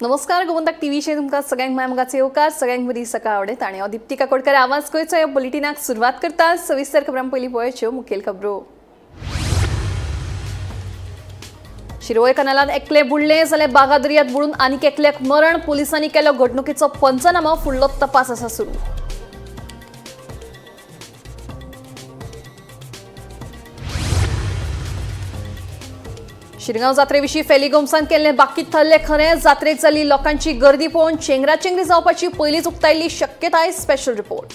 नमस्कार, गोमंतक टीव्हीचेर तुमकां सगळ्यांक माय मोगाचो येवकार. सगळ्यांक बरी सकाळ आवडत आनी हांव दिप्ती काकोडकर आवाज गोंयचो ह्या बुलेटिनाक सुरवात करता. सविस्तर खबरां. पयलीं पळोवच्यो मुखेल खबरो. शिरवय कनालांत एकले बुडले जाल्यार बागा दर्यांत बुडून आनीक एकल्याक मरण. पोलिसांनी केलो घडणुकीचो पंचनामो. फुडलो तपास आसा सुरू. शिरगांव जात्रेविशीं फेली गोम्सान केल्लें बाकीत थारलें खरें. जात्रेक जाल्ली लोकांची गर्दी पळोवन चेंगराचेंगरी जावपाची पयलींच उक्तायल्ली शक्यताय. Special report.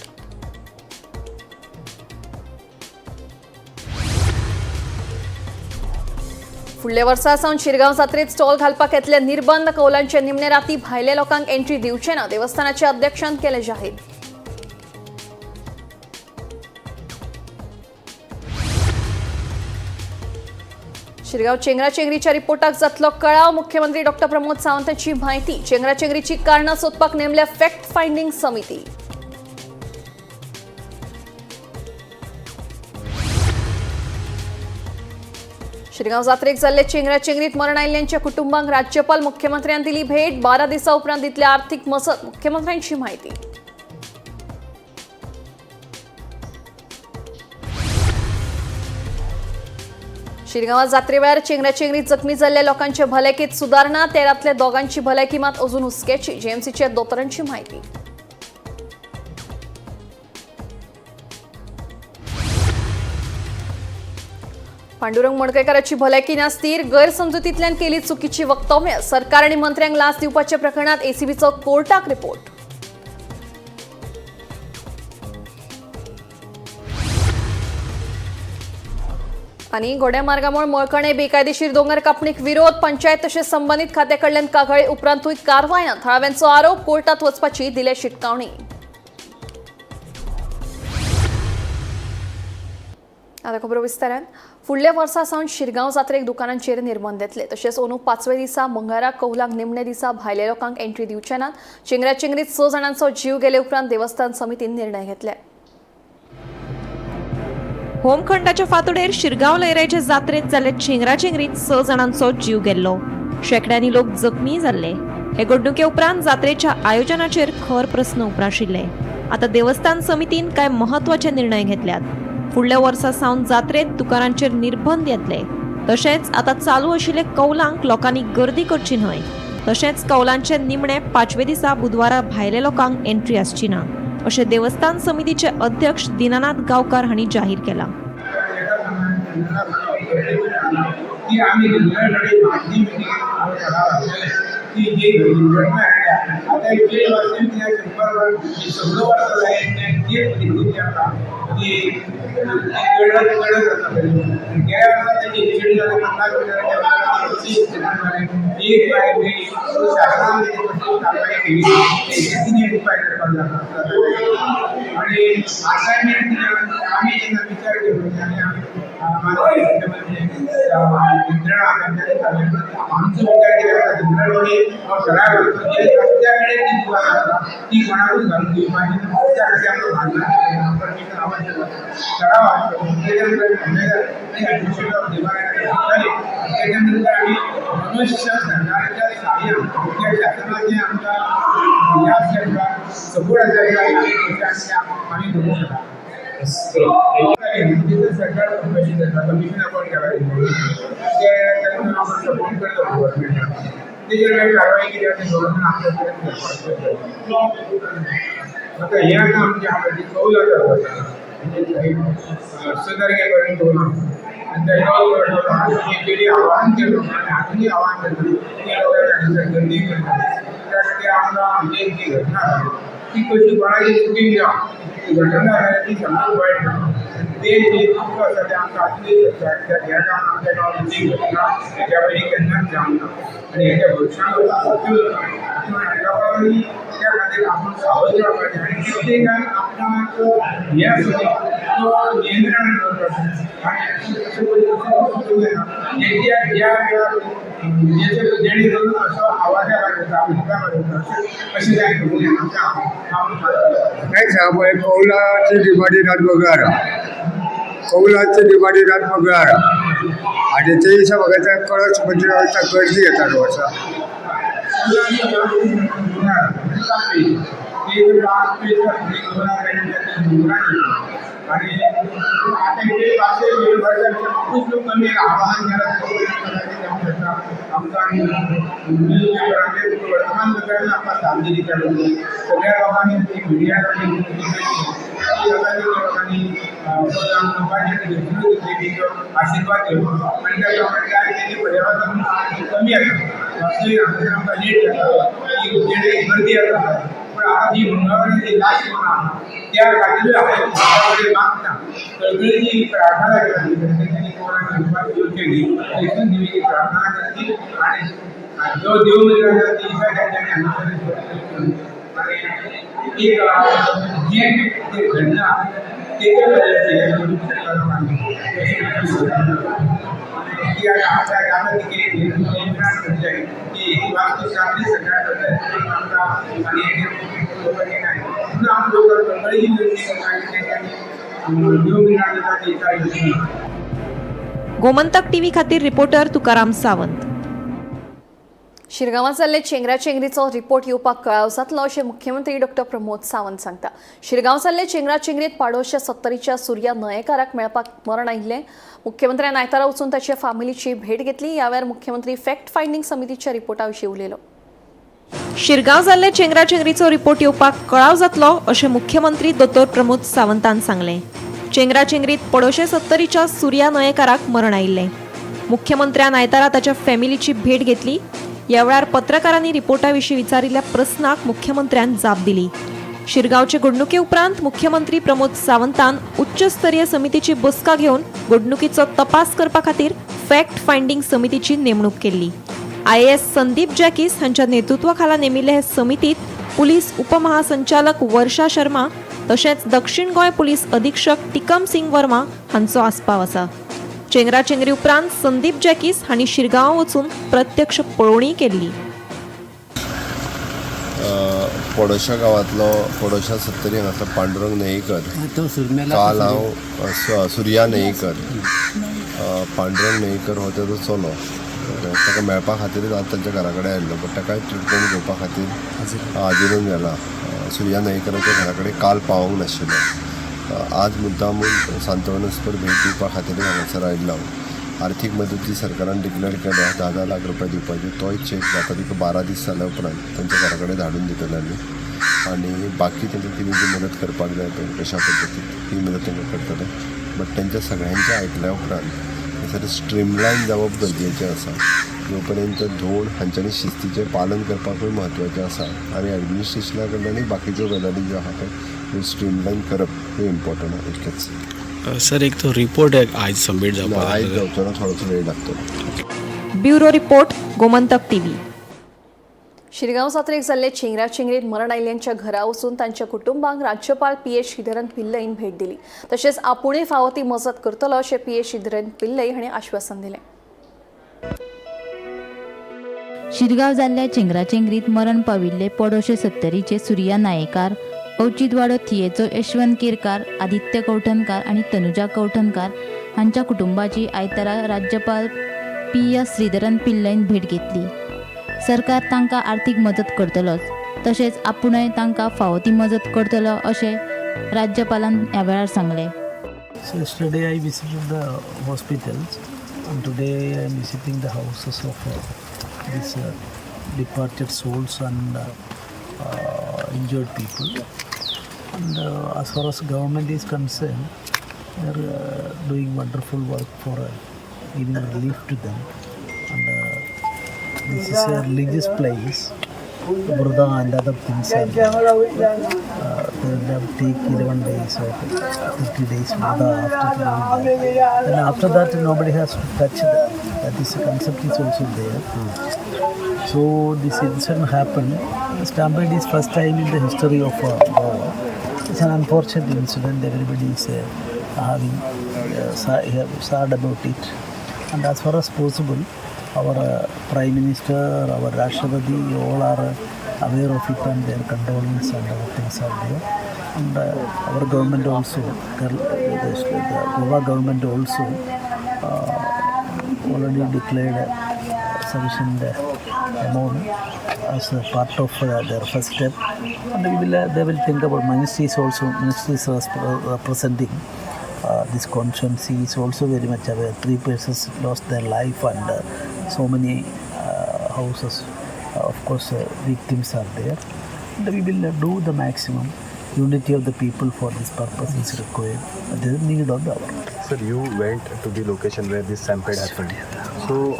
फुडल्या वर्सा सावन शिरगांव जात्रेत स्टॉल घालपाक येतले निर्बंध. कौलांचे निमणे राती भायल्या लोकांक एंट्री दिवचे ना. देवस्थानाच्या अध्यक्षान केलें जाहीर. शिरगांव चेंगराचेंगरीच्या रिपोर्टाक जातलो कळाव. मुख्यमंत्री डॉक्टर प्रमोद सावंतांची माहिती. चेंगराचेंगरीची कारणां सोदपाक नेमल्या फॅक्ट फायंडिंग समिती. शिरगांव जात्रेक जाल्ले चेंगराचेंगरीत मरण आयिल्ल्यांच्या कुटुंबांक राज्यपाल मुख्यमंत्र्यान दिली भेट. 12 दिसां उपरांत दितले आर्थिक मजत. मुख्यमंत्र्यांची माहिती. शिरगांवात जात्रेवेळार चेंगराचेंगरीत जखमी जाल्ल्या लोकांच्या भलायकेत सुदारणा. 13तल्या दोगांची भलायकी मात अजून हुसक्याची. जीएमसीच्या दोतोरांची माहिती. पांडुरंग मडकयकाराची भलायकी ना स्थीर. गैरसमजुतींतल्यान केली चुकीची वक्तव्य. सरकार आणि मंत्र्यांक लाच दिवपाच्या प्रकरणात एसीबीचो कोर्टाक रिपोर्ट. आणि घोड्या मार्गामुळे मळकणे बेकायदेशीर दोंगर कापणीक विरोध. पंचायत तशेंच संबंधित खात्याकडल्यान कागाळी उपरांतूय कारवाय ना. थळाव्यांचो आरोप. कोर्टात वचपाची दिल्या शिटकावणी. आता खबरो विस्तारान. फुडल्या वर्सा सावन शिरगांव जात्रेक दुकानांचेर निर्बंध येतले. तशेंच अंदू पांचव्या दिसा मंगळारा कौलाक निमणे दिसा भायल्या लोकांक एंट्री दिवचे नात. चेंगराचेंगरीत 6 जाणांचो जीव गेले उपरांत देवस्थान समितीन निर्णय घेतले. होमखंडाच्या फांतोडेर शिरगांव लयराईचे जात्रेंत जाल्ले चेंगराचेंगरीत 6 जाणांचो जीव गेल्लो. शेंकड्यांनी लोक जखमी जाल्ले. हे घडणुके उपरांत जात्रेच्या आयोजनाचेर खर प्रस्न उप्राशिल्ले. आतां देवस्थान समितीन कांय म्हत्वाचे निर्णय घेतल्यात. फुडल्या वर्सा सावन जात्रेंत दुकानांचेर निर्बंध येतले. तशेंच आतां चालू आशिल्ले कौलांक लोकांनी गर्दी करची न्हय. तशेंच कौलांचे निमणे पांचवे दिसा बुधवारा भायल्या लोकांक एंट्री आसची ना, अशें देवस्थान समितीचे अध्यक्ष दीनानाथ गांवकार हांणी जाहीर केलां. की आमी जनरल मागणी मिटिंगेक ठराव घातलेले की जी घटना घडल्या आतां जे वास्तवीक 100 100 वर्सां जाली ते परिस्थिती आसा की गडद गडद आसा. गेल्या वर्सा तेजी इन्सिडंट जाले 50 मिटराच्या जालें, एक बायल मेली. शासनान तेजी कसली कारवाय केली, तेजेर कितें उपाय करपाक जाय. आनी आतांय बी कितें आमी जेन्ना विचार केलो आनी आमी माननीय मुख्यमंत्री यंत्रणा तांच्यांनी सांगलें, आमचो विचार कितें आसा, जनरल बॉडी ठराव घालचो, जे रस्त्या कडेन जी दुकानां आसा ती कोणाकूच घालून दिवपाची ना. त्या खातीर आमकां भांगर परमिशन आवश्यक आसा, ठराव आसलो. तेच्या नंतर आनी ऍडमिनिस्ट्रेटर ऑफ देवालयान जाली. तेच्या नंतर आमी मनुष्य सरकाराच्या साहाय्यान त्या शासनाचे आमकां ह्या आसा, सपोर्ट आसा, आमी करूं शकता. तिथं सरकार कशी जाता, कमिशन अपॉइंट केला, ते तांकां सपोर्ट करता गव्हर्नमेंटान. तेजेर मागीर कारवाय कितें आसा गव्हर्नमेंट आमच्या कडेन करपाक. आतां हें आतां आमचें आहा ती कौल चालू आसा, म्हणजे 6 तारखे पर्यंत कौल आसा आनी ते कौल केली आव्हान केलो आनी आजुनूय आव्हान करता की लोकांनी गर्दी करता. कित्याक ते आमकां आमची जी घटना जाली ती कशी कोणाची चुकीन जावं, ती घटना जाली ती सामकी वायट घटना. ते जे दुख्ख आसा तें आमकां आजुनूय सत्ता. कित्याक ह्या गांवांत, आमच्या गांवांत जी घटना हेच्या पयलीं केन्नाच जावंक ना आनी हेच्या भविश्यांत लोकांनी त्या खातीर आपूण सावध रावपाचें आनी प्रत्येकान आपणाक हें आसा न्ही तो नियंत्रणान दवरपाचें आनी अशें पयलीं ज्या वेळार जेणे करून असो आवाजा भायर येता, उदका भायर येता, अशें जाय करूं नये. हांव काय सांग पळय, कौलाची दिवाळी रात मंगळारा, कौलाची दिवाळी रात मंगळारा आनी ते दिसा म्हाका त्या कळस मंदिरा वयता, गर्दी येता वर्सा. आणि आता इथे 500 वर्षापेक्षा खूप लोक कमी आवाहन केलं आमचा आणि वर्तमानपत्रांना आपण कामगिरी चालवली. सगळ्या लोकांनी मीडिया लोकांनी लोकांच्या आशीर्वाद घेऊन आणि त्याप्रमाणे काय त्याचे पर्यावरण कमी आसा, आमकां लेट जाता, गर्दी आसा. पण आता जी मंगळवारी लास्ट म्हणा त्या खातीर हांव मागता, कळकळीची प्रार्थना करची, त्यांनी कोणाक आशीर्वाद दिवचे न्ही थंयसून देवीची प्रार्थना करची आणि जो देव मेळटा ती दिसा तेंच्यांनी हांगासर आणि एक जें तें घडलां तेच्या बद्दल ती आतां जाता ती नियंत्रण करचे की ही वास्तुशास्त्री सगळ्या बद्दल आमकां आनी लोकांनी काय म्हणून आम लोक कळकळीची विनंती करता की तेंच्यांनी देव मेळटा ती दिसा. गोमंतक टीव्ही खातीर रिपोर्टर तुकाराम सावंत. शिरगांवां जाल्ले चेंगराचेंगरीचो रिपोर्ट येवपाक कळाव जातलो अशें मुख्यमंत्री डॉक्टर प्रमोद सावंत सांगता. शिरगांव जाल्ले चेंगराचेंगरीत पाडोशच्या 70च्या सूर्या न्हयेकाराक मेळपाक मरण आयिल्लें. मुख्यमंत्र्यान आयतारा वचून ताच्या फामिलीची भेट घेतली. ह्या वेळार मुख्यमंत्री फॅक्ट फायंडींग समितीच्या रिपोर्टा विशीं उलयलो. शिरगांव जाल्ले चेंगराचेंगरीचो रिपोर्ट येवपाक कळाव जातलो अशें मुख्यमंत्री दोतोर प्रमोद सावंतान सांगलें. चेंगराचेंगरीत पडोशे 70च्या सूर्या न्हयेकाराक मरण आयिल्लें. मुख्यमंत्र्यान आयतारा ताच्या फॅमिलीची भेट घेतली. ह्या वेळार पत्रकारांनी रिपोर्टा विशीं विचारिल्ल्या प्रस्नाक मुख्यमंत्र्यान जाप दिली. शिरगांवचे घडणुके उपरांत मुख्यमंत्री प्रमोद सावंतान उच्चस्तरीय समितीची बसका घेवन घडणुकीचो तपास करपा खातीर फॅक्ट फायंडींग समितीची नेमणूक केल्ली. आयएएस संदीप जॅकीस हांच्या नेतृत्वाखाला नेमिल्ले हे समितीत पुलीस उपमहासंचालक वर्षा शर्मा तशेंच दक्षिण गोंय पुलीस अधीक्षक टिकम सिंग वर्मा हांचो आस्पाव आसा. चेंगराचेंगरी उपरांत संदीप जॅकीस हांणी शिरगांव वचून प्रत्यक्ष पळोवणी केल्ली. पडोशा गांवांतलो, पडोशा सत्तरी हांगासर पांडुरंग न्हयेकर, काल हांव सुर्या न्हयेकर, पांडुरंग न्हयेकर हो तेजो चलो, ताका मेळपा खातीरच आज तांच्या घरा कडेन आयिल्लो, बट ताकाय ट्रिटमेंट घेवपा खातीर हाजिरून व्हेला. सुर्या न्हयेकराच्या घरा कडेन काल पावोंक नाशिल्लो. आज मुद्दामून सांत्वनस्पर भेट दिवपा खातीर हांगासर आयिल्लो हांव. आर्थीक मदत जी सरकारान डिक्लेअर केल्या 10-10 लाख रुपया दिवपाचे, तोय चॅक जाता तिका 12 दीस जाल्या उपरांत तांच्या घरा कडेन धाडून दितले आमी आनी बाकी तांकां कितें जी मदत करपाक जाय पळय कशा पद्दतीन ती मदत तांकां करतले. बट तांच्या सगळ्यांचें आयकल्या उपरांत थंयसर स्ट्रीमलायन जावप गरजेचें आसा. जो पर्यंत धोंड हांच्यांनी शिस्तीचें पालन करपाकूय म्हत्वाचें आसा आनी एडमिनिस्ट्रेशना कडल्यानूय बाकीच्यो गजाली ज्यो आहा त्यो स्ट्रीमलायन करप हें इम्पॉर्टंट आहा इतलेंच. सर, एक तो रिपोर्ट आयज सबमीट ना, जावपाक आयज जाय. जावचो ना, थोडोसो वेळ लागतलो. Bureau report, Gomantak TV. Shirgaon जात्रेक जाल्ले चेंगराचेंगरीत मरण आयिल्ल्यांच्या घरा वचून तांच्या कुटुंबांक राज्यपाल पी एस श्रीधरन पिल्लईन भेट दिली. तशेंच आपुणूय फावो ती मजत करतलो अशें पी एस श्रीधरन पिल्लई हांणी आश्वासन दिलें. शिरगांव जाल्ल्या चेंगराचेंगरीत मरण पाविल्ले पडोशे सत्तरीचे सुर्या नायेकार, अवचितवाडो थियेचो यशवंत केरकार, आदित्य कवठणकार आनी तनुजा कवठणकार हांच्या कुटुंबाची आयतारा राज्यपाल पी एस श्रीधरन पिल्लईन भेट घेतली. सरकार तांकां आर्थीक मजत करतलोच, तशेंच आपूणय तांकां फावो ती मजत करतलो अशें राज्यपालान ह्या वेळार सांगलें. So yesterday I visited the hospitals and today I am visiting the houses of these departed souls and injured people. And as far as government is concerned, they are doing wonderful work for giving relief to them. And this is a religious place. Vrata and other things are they will have take 11 days or 30 days Vrata after doing that. Then after that nobody has to touch that. That is a concept is also there. So this incident happened. Stampede is first time in the history of Goa. It's an unfortunate incident. Everybody is having sad about it. And as far as possible, our Prime Minister, our Rashtrapati, all are aware of it and their condolence and other things are there. And our government also, the Goa government also already declared a sufficient amount. as a part of their first step. And we will, they will think about ministry is also, ministry is representing this constituency is also very much aware. 3 persons lost their life and so many houses, of course, victims are there. And we will do the maximum. Unity of the people for this purpose is required. That is the need of the hour. Sir, you went to the location where this stampede happened. So,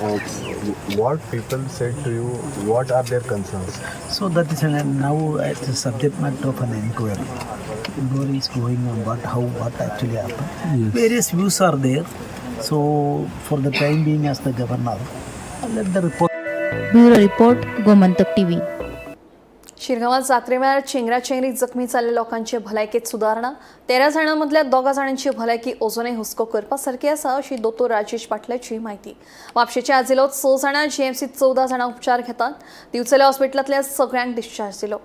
what people said to you, what are their concerns? So that is an, now it's a subject matter of an inquiry. Inquiry is going on what, how, what actually happened. Yes. Various views are there. So for the time being, as the governor, let the report. Bureau report, Gomantak TV. शिरगांवात जात्रे वेळार चेंगराचेंगरीत जखमी जाल्ल्या लोकांचे भलायकेत सुदारणा, 13 जाणां मदल्या 2 जाणांची भलायकी अजूनय हुस्को करपा सारकी आसा अशी दोतोर राजेश पाटलाची म्हायती. म्हापशेच्या आजिलोत 6 जाणां, जीएमसीत 14 जाणां उपचार घेतात. दिवचले हॉस्पिटलांतल्या सगळ्यांक डिस्चार्ज दिलो.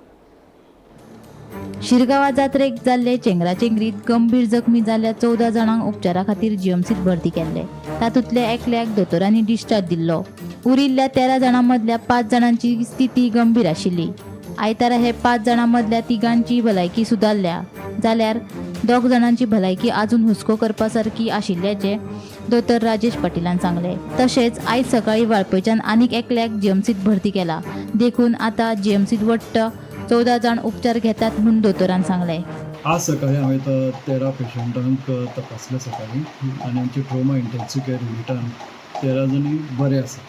शिरगांवा जात्रेक जाल्ले चेंगराचेंगरीत गंभीर जखमी जाल्ल्या 14 जाणांक उपचारा खातीर जीएमसीत भरती केल्ले. तातूंतल्या एकल्याक दोतोरांनी डिस्चार्ज दिल्लो. उरिल्ल्या 13 जाणां मदल्या 5 जाणांची स्थिती गंभीर आशिल्ली. आयतारा हे 5 जाणां मदल्या 3 भलायकी सुदारल्या जाल्यार 2 जाणांची भलायकी अजून हुस्को करपा सारकी आशिल्ल्याचें दोतोर राजेश पाटीलान सांगलें. तशेंच आयज सकाळीं वाळपयच्यान आनीक एकल्याक जीएमसीत भरती केला. देखून आतां जीएमसीत वट्ट 14 जाण उपचार घेतात म्हूण दोतोरान सांगलें. आज सकाळी हांवें 13 पेशंटांक तपासले सकाळी आनी आमचे ट्रोमा इंटेन्सीव केअर युनिटान 13 जाणी बरे आसा.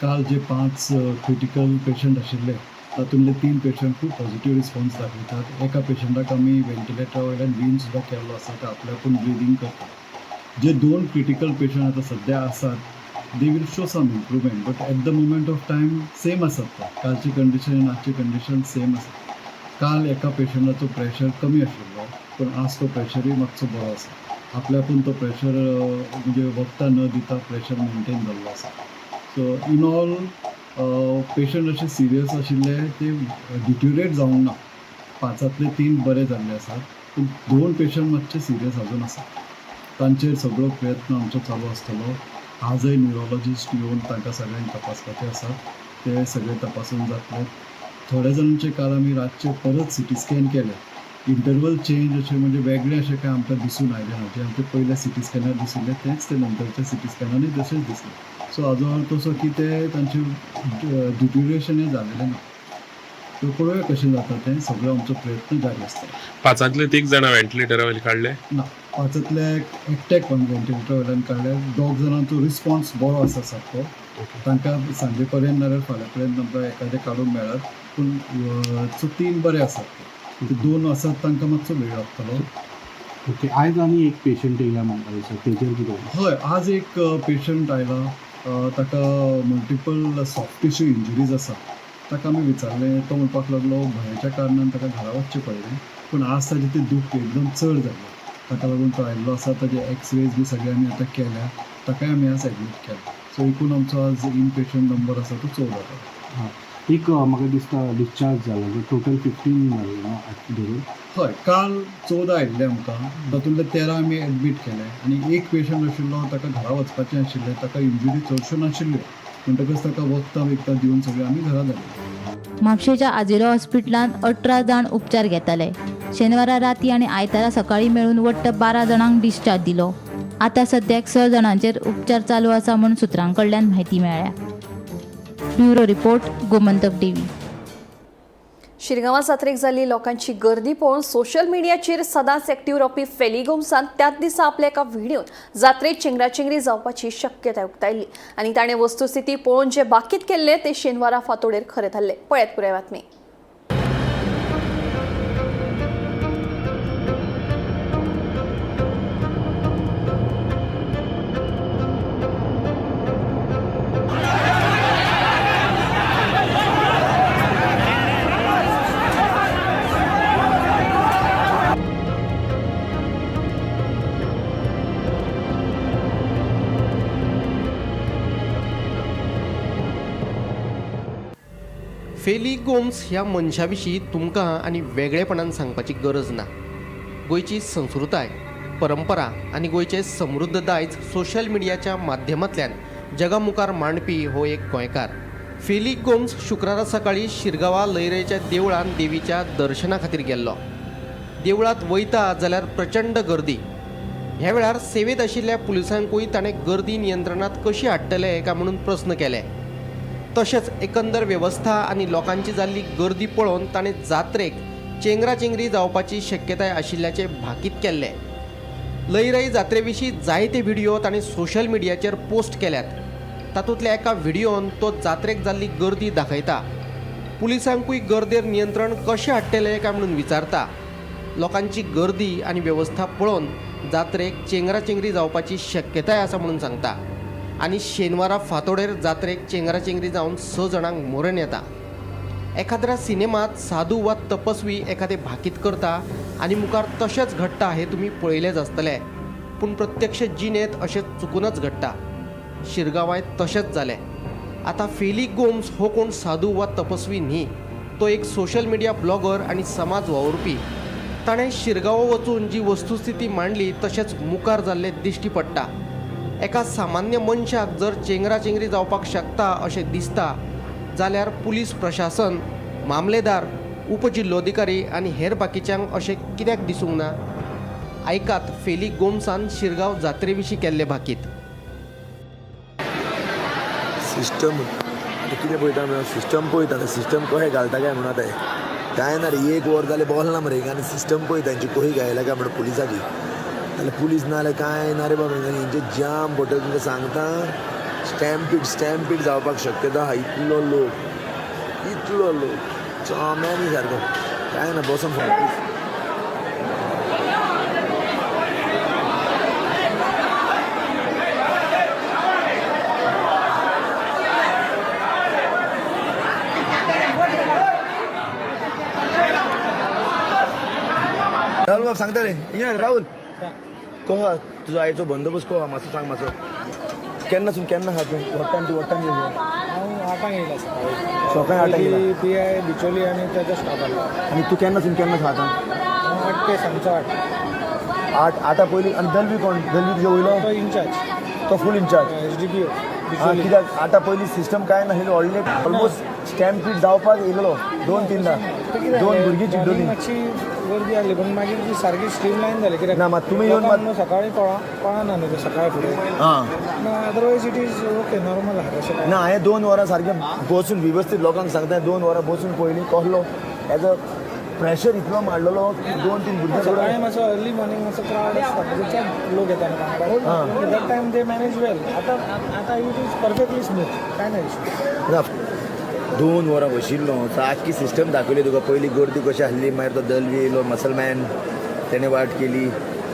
काल जे 5 क्रिटिकल पेशंट आशिल्ले तातूंतले 3 पेशंट खूब पॉझिटिव्ह रिस्पॉन्स दाखयतात. एका पेशंटाक आमी व्हेंटिलेटरा वयल्यान वीन सुद्दां केल्लो आसा, ते आपल्याकून ब्रिदींग करता. जे 2 क्रिटिकल पेशंट आतां सद्या आसात, they will show some improvement, but at the moment of time same आसात ते. कालची कंडिशन आनी आजची कंडिशन सेम आसा. काल एका पेशंटाचो प्रेशर कमी आशिल्लो, पूण आज तो प्रेशरूय मातसो बरो आसा. आपल्याकून तो प्रेशर म्हणजे वखदां न दिता प्रेशर मेनटेन जाल्लो आसा. सो इन ऑल पेशंट अशे सिरियस आशिल्ले ते डिट्युरेट जावंक ना. 5तांतले 3 बरे जाल्ले आसात, पूण 2 पेशंट मातशे सिरियस अजून आसा. तांचेर सगळो प्रयत्न आमचो चालू आसतलो. आजय न्युरोलॉजिस्ट येवन तांकां सगळ्यांक तपासपाचे आसात, ते सगळे तपासून जातले. थोड्या जाणांचे काल आमी रातचे परत सिटी स्कॅन केले. इंटरवल चेंज अशें म्हणजे वेगळें अशें कांय आमकां दिसून आयलें ना. जें आमचें पयल्या सिटी स्कॅनार दिशिल्लें तेंच ते नंतरच्या सिटी स्कॅनानूय तशेंच दिसलें. सो हाजो अर्थ असो की ते तांचें डिट्युरेशनय जालेलें ना. सो पळोवया कशें जाता तें. सगळो आमचो प्रयत्न जारी आसतलो. 5तांतले 3 जाणां व्हेंटिलेटरा वयले काडले. ना, 5तांतले एकट्याक व्हेंटिलेटरा वयल्यान काडले. 2 जाणांचो रिस्पॉन्स बरो आसा सारको. तांकां सांजे पर्यंत नाल्यार फाल्यां पर्यंत आमकां एकादें काडूंक मेळत. पूण सो 3 बरे आसात, ते 2 आसात तांकां मातसो वेळ लागतलो. ओके, आयज आनी एक पेशंट येयला म्हणटा सर, तेजेर कितें? हय, आज एक पेशंट आयला. ताका मल्टिपल सॉफ्ट टिश्यू इंजुरीज आसा. ताका आमी विचारलें, तो म्हणपाक लागलो भंयाच्या कारणान ताका घरा वचचें पडलें, पूण आज ताजें तें दूख एकदम चड जालें, ताका लागून तो आयिल्लो आसा. ताजे एक्सरेज बी सगळे आमी आतां केल्या. ताकाय आमी आज एडमीट केला. सो एकूण आमचो आज इन पेशंट नंबर आसा तो 14 जालो. एक म्हाका दिसता डिस्चार्ज जाला, टोटल 15 जाले न्हू धरून? हय, काल 14 आयिल्ले आमकां, तातूंतले 13 आमी एडमीट केले आनी एक पेशंट आशिल्लो ताका घरा वचपाचें आशिल्लें. ताका इंजुरी चडश्यो नाशिल्ल्यो, म्हणटकच ताका वखदां बिखदां दिवन सगळें आमी घरा धाडले. म्हापशेच्या आजिलो हॉस्पिटलांत 18 जाण उपचार घेताले. शेनवारा राती आनी आयतारा सकाळीं मेळून वट्ट 12 जाणांक डिस्चार्ज दिलो. आतां सद्याक 6 जाणांचेर उपचार चालू आसा म्हूण सुत्रां कडल्यान म्हायती मेळ्ळ्या. Bureau report, Gomantak TV. शिरगांवा जात्रेक जाल्ली लोकांची गर्दी पळोवन सोशल मिडियाचेर सदांच एक्टिव्ह रावपी फेली गोम्सान त्याच दिसा आपल्या एका व्हिडियोन जात्रेत चेंगराचेंगरी जावपाची शक्यताय उक्तायल्ली आनी ताणें वस्तुस्थिती पळोवन जे बाकीत केल्ले ते शेनवारा फांतोडेर खरें थारलें. पळयात पुराय बातमी. फेली गोम्स ह्या मनशा विशीं तुमकां आनी वेगळेपणान सांगपाची गरज ना. गोंयची संस्कृताय, परंपरा आनी गोंयचें समृद्ध दायज सोशल मिडियाच्या माध्यमांतल्यान जगा मुखार मांडपी हो एक गोंयकार. फेली गोम्स शुक्रारा सकाळीं शिरगांवा लयराईच्या देवळांत देवीच्या दर्शना खातीर गेल्लो. देवळांत वयता जाल्यार प्रचंड गर्दी. ह्या वेळार सेवेंत आशिल्ल्या पुलिसांकूय ताणें गर्दी नियंत्रणांत कशी हाडटले काय म्हणून प्रस्न केले. तशेंच एकंदर वेवस्था आनी लोकांची जाल्ली गर्दी पळोवन ताणें जात्रेक चेंगराचेंगरी जावपाची शक्यताय आशिल्ल्याचें भाकीत केल्लें. लयराई जात्रे विशीं जायते व्हिडियो ताणें सोशल मिडियाचेर पोस्ट केल्यात. तातूंतल्या एका व्हिडियोन तो जात्रेक जाल्ली गर्दी दाखयता. पुलिसांकूय गर्देर नियंत्रण कशें हाडटले काय म्हणून विचारता. लोकांची गर्दी आनी वेवस्था पळोवन जात्रेक चेंगराचेंगरी जावपाची शक्यताय आसा म्हणून सांगता आनी शेनवारा फांतोडेर जात्रेक चेंगराचेंगरी जावन 6 जाणांक मरण येता. एखाद्र्या सिनेमांत साधू वा तपस्वी एखादें भाकीत करता आनी मुखार तशेंच घडटा हें तुमी पळयलेंच आसतलें, पूण प्रत्यक्ष जिणेंत अशें चुकूनच घडटा. शिरगांवांत तशेंच जालें. आतां फेली गोम्स हो कोण साधू वा तपस्वी न्ही, तो एक सोशल मिडिया ब्लॉगर आनी समाज वावुरपी. ताणें शिरगांव वचून जी वस्तुस्थिती मांडली तशेंच मुखार जाल्लें दिश्टी पडटा. एका सामान्य मनशाक जर चेंगराचेंगरी जावपाक शकता अशें दिसता जाल्यार पुलीस प्रशासन, मामलेदार, उपजिल्लोधिकारी आनी हेर बाकीच्यांक अशें कित्याक दिसूंक ना? आयकात फेली गोम्सान शिरगांव जात्रे विशीं केल्लें भाकीत. सिस्टम आतां कितें पळयता म्हणल्यार सिस्टम पळयता, सिस्टम कशें घालता काय म्हणून आतां कांय ना रे, एक वर जालें बसला मरे आनी सिस्टम पळयता हेंची कशी घायला काय म्हणून पुलिसाची. जाल्यार पुलीस ना जाल्यार कांय ना रे बाबा, हेंचे जाम पडटले तुमकां सांगता. स्टॅम्पीड स्टॅम्पीड जावपाक शक्यता आहा. इतलो लोक, इतलो लोक चोम्यांनी सारको, कांय ना बसोन फक्त. राहुल बाब सांगता रे, हिंगा राहुल कसो आहा तुजो आयचो बंदोबस्त कसो आहा मातसो सांग मातसो. केन्ना सून केन्ना आहा तूं? वट्टान तूं वट्टान येयलो? हांव 8 येयला सकाळीं. सकाळीं 8 येयला? पी I Bicholim आनी ताजो स्टाफ आसलो. आनी तूं केन्ना सून केन्ना आहा आतां? 8 ते सांजचो 8. 8 आतां पयलीं. आनी दलवी कोण? दलवी तुजे वयलो? तो इनचार्ज. तो फूल इनचार्ज SDPO. कित्याक आतां पयलीं सिस्टम कांय नाशिल्लो, व्हडलें ऑलमोस्ट स्टॅम्पीड जावपाक येयलो 2-3 दोन भुरगीं चिड्डोली. मातशी गर्दी आसली पूण मागीर ती सारकी स्ट्रीमलायन जाली. कित्याक ना मात तुमी येवन मात सकाळीं कळना न्हू सकाळीं फुडें. आं ना otherwise it is okay, normal आहा तशें. ना हांवें 2 वरां सारकें बसून वेवस्थीत लोकांक सांगता, 2 वरां बसून पयलीं कसलो एज अ प्रेशर इतलो मांडलेलो की 2-3 भुरगीं. सकाळीं मातसो अर्ली मॉर्निंग मातसो क्रावड आसता, म्हणजे चड लोक येता न्हू वांगडा. That time they manage well. आतां आतां it is perfectly smooth, कांय ना इशू. ना 2 वरां बशिल्लो, सारकी सिस्टम दाखयली तुका. पयलीं गर्दी कशी आसली, मागीर तो दलवी येयलो मसलमॅन, तेणें वाट केली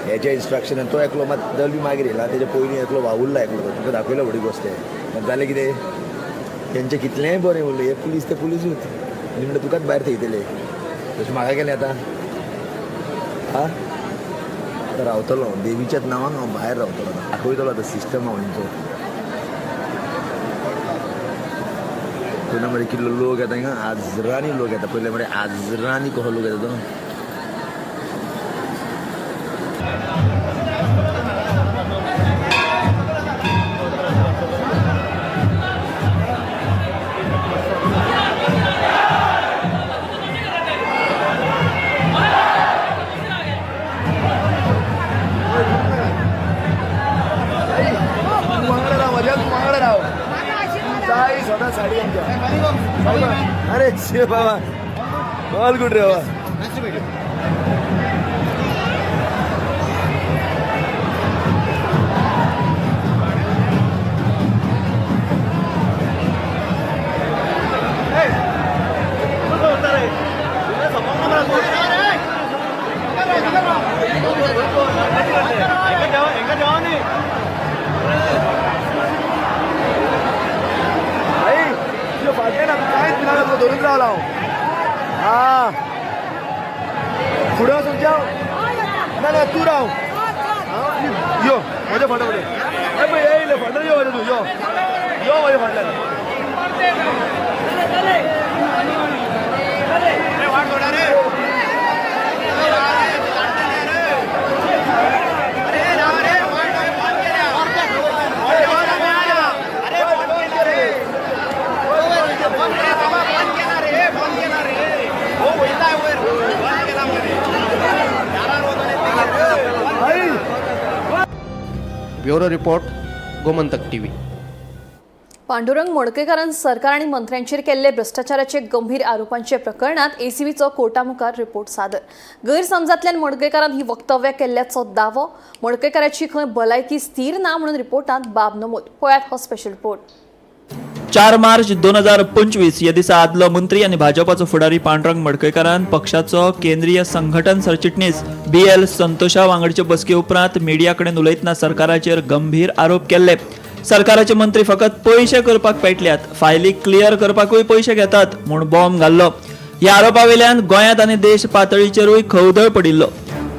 हेच्या इन्स्ट्रक्शनान. तो एकलो मात दलवी मागीर येयला, तेजे पयलीं एकलो वावुरला एकलो, तुका दाखयलो व्हडी गोश्ट. मात जालें कितें, तेंचें कितलेंय बरें उरलें, हे पुलीस ते पुलिसूच निमणें तुकाच भायर थेयतले. तशें म्हाका केलें आतां. आं आतां रावतलो देवीच्याच नांवान हांव भायर रावतलो, दाखयतलो आतां सिस्टम हांव हेंचो. तेन्ना मरे कितलो लोक येता हिंगा, आजरांनी लोक येता. पयले मरे आजरांनी कसो लोक येता तो. वांगडा राव, म्हज्या वांगडा राव. साई स्वता साडी आमच्या. अरे शे बाबा, ऑल गुड रे बाबा. आई तुझ्या फाटल्यान ना कांयच भिनाका, तुका धरून रावला हांव. आं फुडें वचून जाव ना ना तूं राव. यो म्हज्या फाटल्यान फुडें पळय येयले फाटल्यान यो म्हज्या, तूं यो यो म्हज्या फाटल्यान. Bureau report, Gomantak TV. Pandurang मडकयकारान सरकार आनी मंत्र्यांचेर केल्ले भ्रश्टाचाराचे गंभीर आरोपांचे प्रकरणात एसीबीचो कोर्टामुखार रिपोर्ट सादर. गैरसमजांतल्यान मडकयकारान ही वक्तव्य केल्ल्याचो दावो. मडकयकाराची खंय भलायकी स्थीर ना म्हणून रिपोर्टांत बाब नमूद. पळयात हो स्पेशल रिपोर्ट. 4 मार्च 2025 ह्या दिसा आदलो मंत्री आनी भाजपाचो फुडारी पांडुरंग मडकयकारान पक्षाचो केंद्रीय संघटन सरचिटणीस BL संतोषा वांगडचे बसके उपरांत मिडिया कडेन उलयतना सरकाराचेर गंभीर आरोप केल्ले. सरकाराचे मंत्री फकत पयशे करपाक पेटल्यात, फायली क्लियर करपाकूय पयशे घेतात म्हूण बॉम्ब घाल्लो. ह्या आरोपा वयल्यान गोंयांत आनी देश पातळीचेरूय खवदळ पडिल्लो.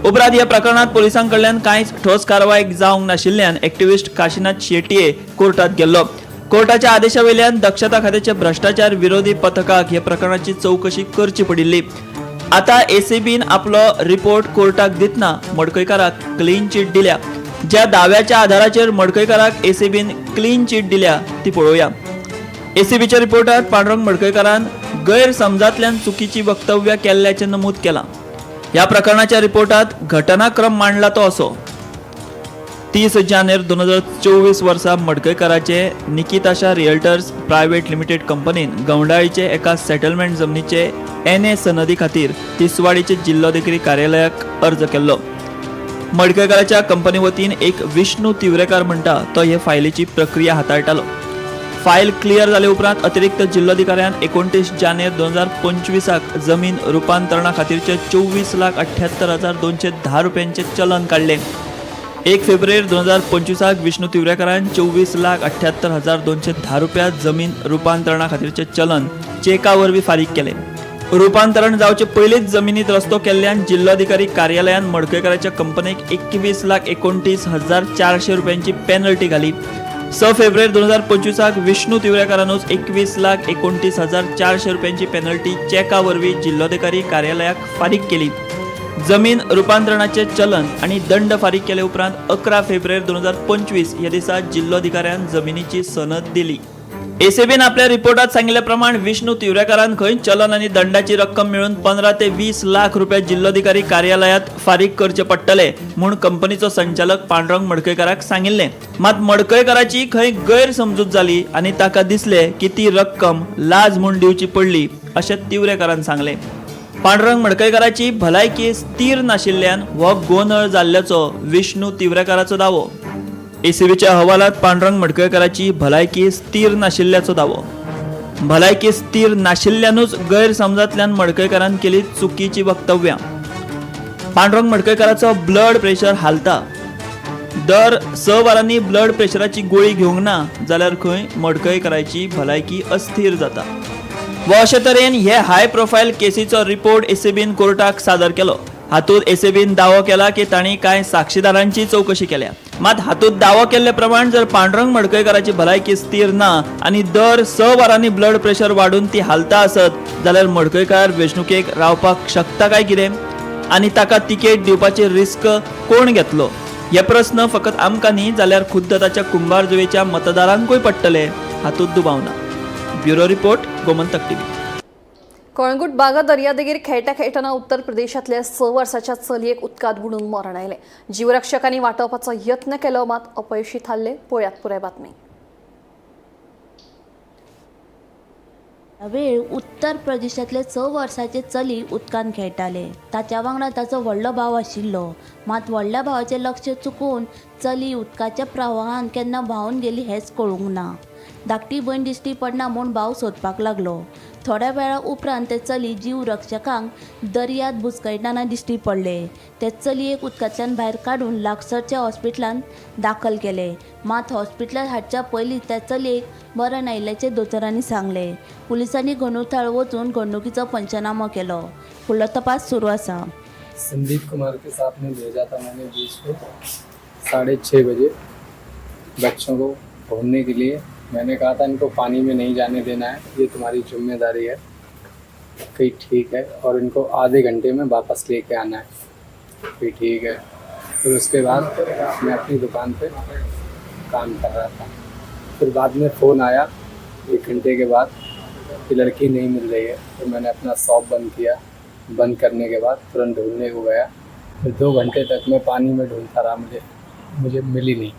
उपरांत ह्या प्रकरणात पोलिसां कडल्यान कांयच ठोस कारवाय जावंक नाशिल्ल्यान एक्टिविस्ट काशीनाथ शेटये कोर्टात गेल्लो. कोर्टाच्या आदेशा वयल्यान दक्षता खात्याच्या भ्रष्टाचार विरोधी पथकाक ह्या प्रकरणाची चवकशी करची पडिल्ली. आता एसीबीन आपलो रिपोर्ट कोर्टाक दितना मडकयकाराक क्लीन चीट दिल्या. ज्या दाव्याच्या आधाराचेर मडकयकाराक एसीबीन क्लीन चीट दिल्या ती पळोवया. एसीबीच्या रिपोर्टात पांडुरंग मडकयकारान गैरसमजांतल्यान चुकीची वक्तव्य केल्ल्याचें नमूद केलां. ह्या प्रकरणाच्या रिपोर्टात घटनाक्रम मांडला तो असो. 30 जानेर 2024 वर्सा मडकयकाराचे निकिताशा रियल्टर्स प्रायव्हेट लिमिटेड कंपनीन गवंडाळीचे एका सेटलमेंट जमनीचे NA सनदी खातीर तिसवाडीचे जिल्लोधिकारी कार्यालयाक अर्ज केल्लो. मडकयकाराच्या कंपनी वतीन एक विष्णू तिवरेकार म्हणटा तो हे फायलीची प्रक्रिया हाताळटालो. फायल क्लियर जाले उपरांत अतिरिक्त जिल्लोधिकाऱ्यान 29 जानेर 2025 जमीन रुपांतरणा खातीरचे 24,78,210 रुपयांचे चलन काडले. 1 फेब्रुवारी 2025 विष्णू तिवरेकारान 24,78,210 रुपया जमीन रुपांतरणा खातीरचे चलन चेका वरवीं फारीक केले. रुपांतरण जावचे पयलींच जमिनीत रस्तो केल्ल्यान जिल्लोधिकारी कार्यालयान मडकयकाराच्या कंपनीक 21,29,400 रुपयांची पेनल्टी घाली. 6 फेब्रुवारी 2025 विष्णू तिवरेकारानूच 21,29,400 रुपयांची पेनल्टी चेका वरवीं जिल्लोधिकारी कार्यालयाक फारीक केली. जमीन रुपांतरणाचे चलन आनी दंड फारीक केले उपरांत 11 फेब्रुवारी 2025 ह्या दिसा जिल्लोधिकाऱ्यान जमिनीची सनद दिली. एसीबीन आपल्या रिपोर्टात सांगिल्ल्या प्रमाण विष्णू तिवरेकारान खंय चलन आनी दंडाची रक्कम मेळून 15 ते 20 लाख रुपया जिल्लोधिकारी कार्यालयात फारीक करचे पडटले म्हूण कंपनीचो संचालक पांडुरंग मडकयकाराक सांगिल्लें. मात मडकयकाराची खंय गैरसमजूत जाली आनी ताका दिसले की ती रक्कम लाज म्हूण दिवची पडली अशें तिवरेकारान सांगलें. पांडुरंग मडकयकाराची भलायकी स्थीर नाशिल्ल्यान हो गोंदळ जाल्ल्याचो विष्णू तिवरेकाराचो दावो. एसीबीच्या अहवालात पांडुरंग मडकयकाराची भलायकी स्थीर नाशिल्ल्याचो दावो. भलायकी स्थीर नाशिल्ल्यानूच गैरसमजांतल्यान मडकयकारान केली चुकीची वक्तव्यां. पांडुरंग मडकयकाराचो ब्लड प्रेशर हालता. दर 6 वरांनी ब्लड प्रेशराची गोळी घेवंक ना जाल्यार खंय मडकयकाराची भलायकी अस्थिर जाता. व अशे तरेन हे हाय प्रोफायल केसीचो रिपोर्ट एसीबीन कोर्टाक सादर केलो. हातूंत एसीबीन दावो केला की तांणी कांय साक्षीदारांची चवकशी केल्या. मात हातूंत दावो केल्ले प्रमाण जर पांडुरंग मडकयकाराची भलायकी स्थीर ना आनी दर 6 वरांनी ब्लड प्रेशर वाडून ती हालता आसत जाल्यार मडकयकार वेंचणुकेक रावपाक शकता काय कितें आनी ताका तिकेट दिवपाची रिस्क कोण घेतलो हे प्रस्न फकत आमकां न्ही जाल्यार खुद्द ताच्या कुंभारजुवेच्या मतदारांकूय पडटले हातूंत दुबाव ना. Bureau report, Gomantak TV. Calangute Baga दर्यादेगेर खेळटा खेळटना उत्तर प्रदेशांतल्या 6 वर्साच्या चलयेक उदकांत बुडून मरण आयलें. जीवरक्षकांनी वाटोवपाचो यत्न केलो मात अपयशी थारले. पळयात पुराय बातमी. वेळ उत्तर प्रदेशांतले 6 वर्साचे चली उदकांत खेळटाले. ताच्या वांगडा ताचो व्हडलो भाव आशिल्लो. मात व्हडल्या भावाचें लक्ष चुकून चली उदकाच्या प्रवाहान केन्ना व्हांवन गेली हेंच कळूंक ना. धाकटी भयण दिश्टी पडना म्हूण भाव सोदपाक लागलो. थोड्या वेळा उपरांत ते चली जीव रक्षकांक दर्यांत बुचकळटना दिश्टी पडले. ते चलयेक उदकांतल्यान भायर काडून लागसरच्या हॉस्पिटलांत दाखल केले. मात हॉस्पिटलांत हाडच्या पयलीं त्या चलयेक मरण आयिल्ल्याचें दोतोरांनी सांगलें. पुलिसांनी घडणूक वचून घडणुकीचो पंचनामो केलो. फुडलो तपास सुरू आसा. संदीप कुमार के साथ में भेजा था मैंने बीच को 6:30 बजे बच्चों को ढूंढने के लिए. मैंने कहा था इनको पानी में नहीं जाने देना है, ये तुम्हारी जिम्मेदारी है. कही ठीक है, और इनको आधे घंटे में वापस लेके आना है. कही ठीक है. फिर उसके बाद मैं अपनी दुकान पे काम कर रहा था. फिर बाद में फ़ोन आया 1 घंटे के बाद कि लड़की नहीं मिल रही है. फिर मैंने अपना शॉप बंद किया. बंद करने के बाद तुरंत ढूंढने को गया. फिर 2 घंटे तक मैं पानी में ढूंढता रहा, मुझे मुझे मिली नहीं.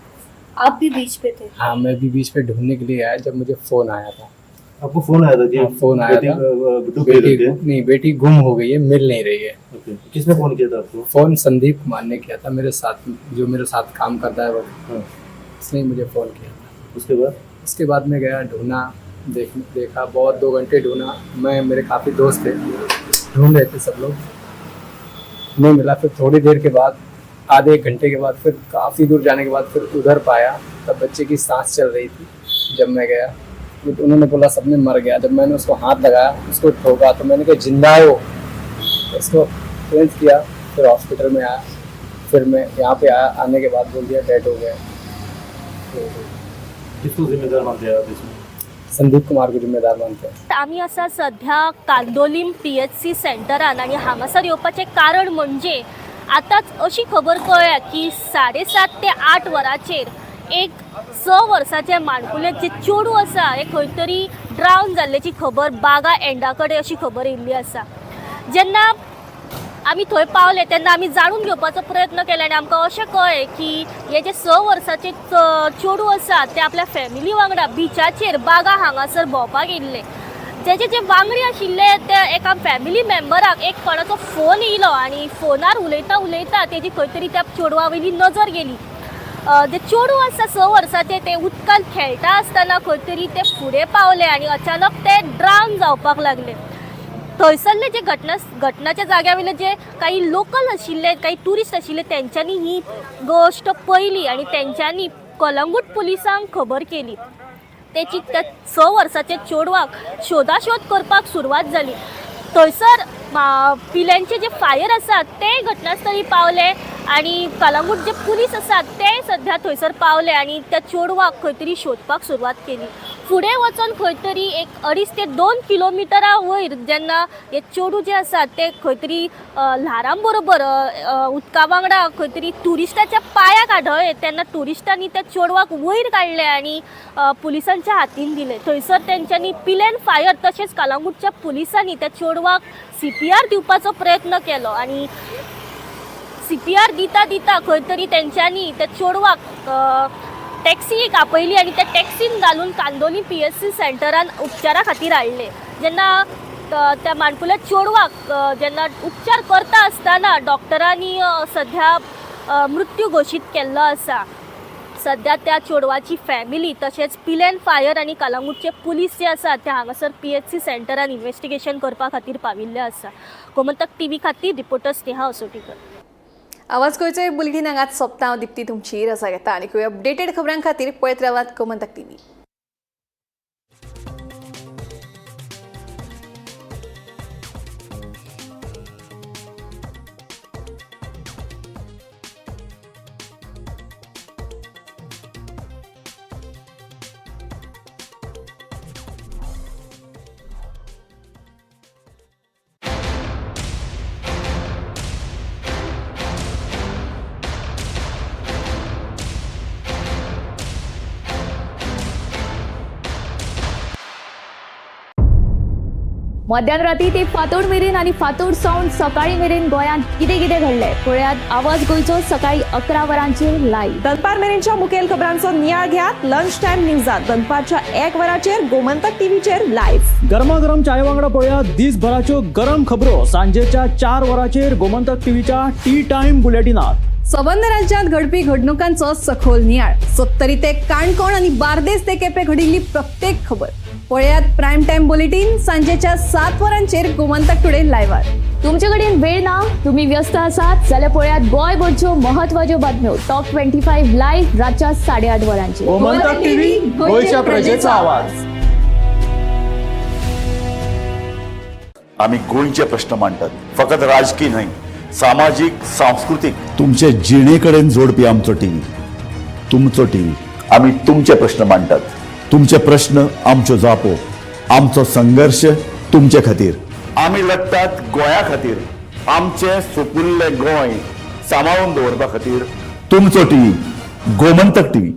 आप भी बीच पे थे? हाँ, मैं भी बीच पे ढूंढने के लिए आया जब मुझे फ़ोन आया था। आपको फोन आया था कि हाँ, फोन आया बेटी, था। डूब गई बेटी करके? नहीं, बेटी गुम हो गई है, मिल नहीं रही है। ओके, किसने फोन किया था आपको? फोन संदीप कुमार ने किया था, मेरे साथ जो मेरे साथ काम करता है वो, उसने मुझे फ़ोन किया था। उसके बाद? उसके बाद मैं गया, ढूंढा, देखा बहुत, 2 घंटे ढूंढा मैं, मेरे काफ़ी दोस्त थे, ढूंढ रहे थे सब लोग, नहीं मिला। फिर थोड़ी देर के बाद, आधे एक घंटे के बाद, फिर काफ़ी दूर जाने के बाद फिर उधर पाया, तब बच्चे की सांस चल रही थी। जब मैं गया तो उन्होंने बोला सबने मर गया। जब मैंने उसको हाथ लगाया, उसको ठोका, तो मैंने कहा जिंदा है वो, उसको तुरंत किया, फिर हॉस्पिटल में आया, फिर मैं यहाँ पे आया, आने के बाद बोल दिया डेड हो गया। तो किसको जिम्मेदार मानते हैं आप इसमें? संदीप कुमार को जिम्मेदार मानते हैं। आमी आसा सध्या कांदोलीम PHC सेंटरान आनी हांगासर येवपाचें कारण म्हणजे आतांच अशी खबर कळ्ळ्या की 7:30 ते 8 वरांचेर एक 6 वर्साचें माणकुलें जें चेडूं आसा हें खंय तरी ड्रावन जाल्ल्याची खबर बागा एंडा कडेन अशी खबर येयल्ली आसा। जेन्ना आमी थंय पावले तेन्ना आमी जाणून घेवपाचो प्रयत्न केलो आनी आमकां अशें कळ्ळें की हे जे 6 वर्साचें चेडूं आसा तें आपल्या फॅमिली वांगडा बिचाचेर बागा हांगासर भोंवपाक येयल्लें। जेजे जे वांगडी आशिल्ले ते एका फॅमिली मेंबराक एक कोणाचो फोन येयलो आनी फोनार उलयता उलयता तेजी खंय तरी त्या चेडवा वयली नजर गेली। जे चेडूं आसा 6 वर्साचें तें उदकांत खेळटा आसतना खंय तरी तें फुडें पावलें आनी अचानक तें ड्रावन जावपाक लागलें। थंयसरले जे घटनाच्या जाग्या वयले जे काही लोकल आशिल्ले, काही ट्युरिस्ट आशिल्ले तेंच्यांनी ही गोश्ट पळयली आनी तेंच्यांनी कलंगूट पुलिसांक खबर केली। तेची त्या 6 वर्साच्या चेडवाक शोधाशोध करपाक सुरवात जाली। थंयसर पिल्यांचे जे फायर आसा ते घटनास्थळी पावले आनी कलंगूट जे पुलीस आसात ते सध्या थंयसर पावले आनी त्या चेडवाक खंय तरी शोदपाक सुरवात केली। फुडें वचोन खंय तरी एक 2.5 ते 2 किलोमिटरा वयर जेन्ना हे चेडूं जें आसा तें खंय तरी ल्हारां बरोबर उदका वांगडा खंय तरी ट्युरिस्टाच्या पांयाक आदळ्ळें तेन्ना ट्युरिस्टांनी त्या चेडवाक वयर काडलें आनी पुलिसांच्या हातीन दिलें। थंयसर तेंच्यांनी पिलेन फायर तशेंच कलंगूटच्या पुलिसांनी त्या चेडवाक CPR दिवपाचो प्रयत्न केलो आनी CPR दिता दिता खंय तरी तेंच्यांनी त्या चेडवाक टॅक्सी एक आपयली आनी त्या टॅक्सीन घालून कांदोली PHC सेंटरान उपचारा खातीर हाडले। जेन्ना त्या माणकुल्या चेडवाक जेन्ना उपचार करता आसतना डॉक्टरांनी सध्या मृत्यू घोशीत केल्लो आसा। सध्या त्या चेडवाची फॅमिली तशेंच पिलेन फायर आनी कलंगूटचे पुलीस जे आसात ते हांगासर PHC सेंटरान इन्वेस्टिगेशन करपा खातीर पाविल्ले आसा। गोमंतक TV खातीर रिपोर्टर स्नेहा असोटीकर। आवाज गोंयचो बुलेटीन हांगाच सोंपता। हांव दीप्ती तुमची रजा घेता आनी अपडेटेड खबरां खातीर पळयत रावात गोमंतक TV। मध्यान राती ते फातोड मेरेन आनी फातोड सावन सकाळी मेरेन गोंयांत कितें कितें घडलें पळयात आवाज गोंयचो सकाळी 11 वरांचेर लायव्ह। दनपार मेरेनच्या मुखेल खबरांचो नियाळ घेयात लंच टायम न्यूजात दनपारच्या 1 वरांचेर गोमंतक टीव्हीचेर लायव्ह। गरमागरम चाय वांगडा पळयात दिसभराच्यो गरम खबरो सांजेच्या 4 वरांचेर गोमंतक टीव्हीच्या टी टायम बुलेटिनात। सबंद राज्यांत घडपी घडणुकांचो सखोल नियाळ, सत्तरी ते काणकोण आनी बार्देस ते केपें घडिल्ली प्रत्येक खबर पळयात प्रायम टायम बुलेटीन सांजेच्या 7 वरांचेर गोमंतक टुडे लायव्हार। तुमचे कडेन वेळ ना, तुम्ही व्यस्त आसात जाल्यार पळयात गोंयभरच्यो महत्वाच्यो बातम्यो टॉप 25 लायव्ह रातच्या 8:30 वरांचेर। गोमंतक टीव्ही, गोंयच्या प्रजेचा आवाज। आमी गोंयचे प्रश्न मांडटात, फकत राजकीय न्हय, सामाजीक, सांस्कृतीक, तुमचे जिणे कडेन जोडपी आमचो टीव्ही, तुमचो टीव्ही। आमी तुमचे प्रश्न मांडटात, तुमचे प्रश्न आमच्यो जापो, आमचो संघर्ष तुमचे खातीर। आमी लढटात गोंया खातीर, आमचे सुपुल्ले गोंय सांबाळून दवरपा खातीर। तुमचो टीव्ही, गोमंतक टीव्ही।